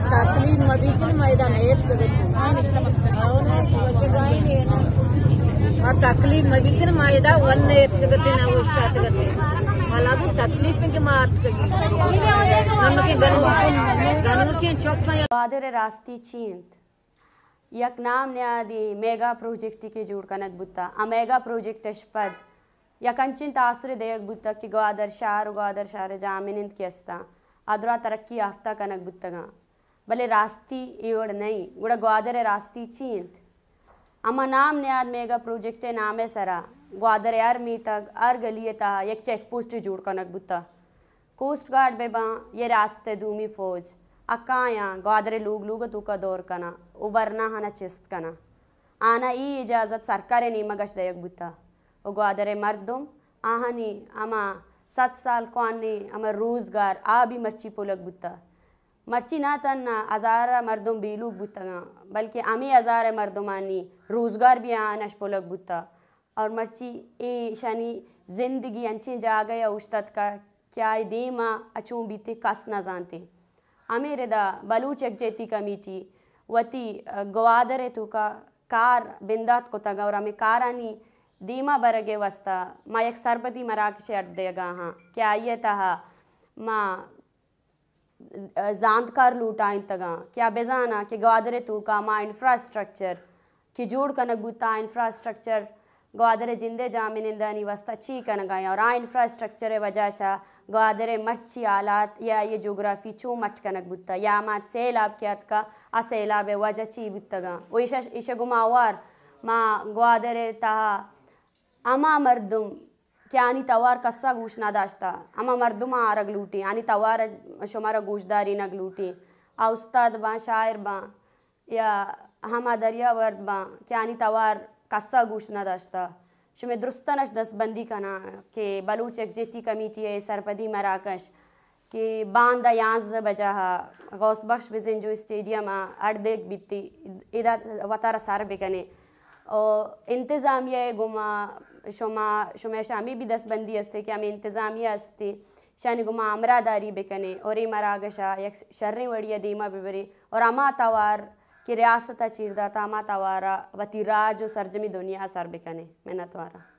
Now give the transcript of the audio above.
تکلیف مہ بیتن ما ادا نہ اتکگتیں۔ آ تکلیف مہ بیتن ما ادا ول نہ اتکگتیں، نہ اوشتاتگتیں۔ حالا گوں تکلیف کہ ما اتکگیں۔ ہمکیں گنوکیں، گنوکیں چکاں۔ گوادر ءِ راستی چی انت؟ یک نام نیادی میگا پروجیکٹے کہ جوڑ کنگ بوتا، آ میگا پروجیکٹ اش پد یک انچیں تاثرے دیگ بوتگ کہ گوادر شہر و گوادر شہر ءِ جاہ منند کہ استاں، آ درا ترقی یافتہ کنگ بوتگاں، بلے راستی اے وڑ نہ ایں۔ گڑا گوادر ءِ راستی چی انت؟ ہما نام نیاد میگا پروجیکٹ ءِ نام ءِ سرا گوادر ءِ ہر میتگ، ہر گلی ءِ تہا یک چیک پوسٹے جوڑ کنگ بوتگ۔ کوسٹ گارڈ بہ باں یا ریاست ءِ دومی فوج، آ کایاں گوادر ءِ لوگ لوگ ءِ توکا دور کناں و ورناہاں چست کناں۔ آناں اے اجازت سرکار ءِ نیمگ اش دئیگ بوتگ و گوادر ءِ مردم، آہانی ہما صد سال کوہنیں ہما روزگار، آ بھی مرچی پلگ بوتگ۔ مرچی نہ تھنا ہزار ءَ مردم بیلوگ بوتگاں، بلکہ ہمے ہزار ءَ مردمانی روزگار بھی آہان اش پلگ بوتگ۔ اور مرچی ایشانی زندگی انچیں جاگہ ءَ اوشتاتکگ کہ آئی دیما ءَ چون بیتے کس نہ زانتے۔ ہمے ردا بلوچ یکجہتی کمیٹی وتی، ءَ، گوادر ءِ توکا کار بندات کتگ اور ہمے کارانی دیما برگ ءِ واسطہ ما یک سرپدی مراکشے اڈ دیگا ہاں کہ آئی ءِ تہا ما زانتکار لوٹائینتگاں کہ آ بزاناں کہ گوادر ءِ توکا ہما انفراسٹرکچر کہ جوڑ کنگ بوتا، آ انفراسٹرکچر گوادر ءِ جند ءِ جاہ منندانی واسطہ چی کنگا ایں اور آ انفراسٹرکچر ءِ وجہ شا گوادر ءِ مرچی حالات یا آئی ءِ جغرافی چون مٹ کنگ بوتا یا ہما سیلاب کہ اتکا، آ سیلاب ءِ وجہ چی بوتگاں و ایشا، ایشا گوما ہوار ما گوادر ءِ تہا ہما مردم کہ آنی توار کسا گوش نہ داشتہ، ہما مردماں آرگ لوٹیں، آنی توار شمارا گوشدارینگ لوٹیں۔ آ استاد باں، شاعر باں یا ہما دریاورد باں کہ آنی توار کسا گوش نہ داشتہ۔ شمے درستان اش دست بندی کناں کہ بلوچ یکجہتی کمیٹی ءِ سرپدی مراکش کہ باندا یانزدہ بجہ ءَ غوث بخش بزنجو اسٹیڈیم ءَ اڈ دیگ بیتی، ادا وتارا سر بکنے۔ او انتظامیہ ءِ گوما شما، شما شامی بھی دست بندی استے کہ ہمیں انتظامیہ استے، شانی گوما ہمراہ داری بکنے اور اے مراگش ءَ یک شریں وڑی ءَ دیما ببرے اور ہما توار کہ ریاست ءَ چیر داتا، ہما توار ءَ وتی راج و سرجمی دنیا ءَ سر بکنے۔ منت واراں۔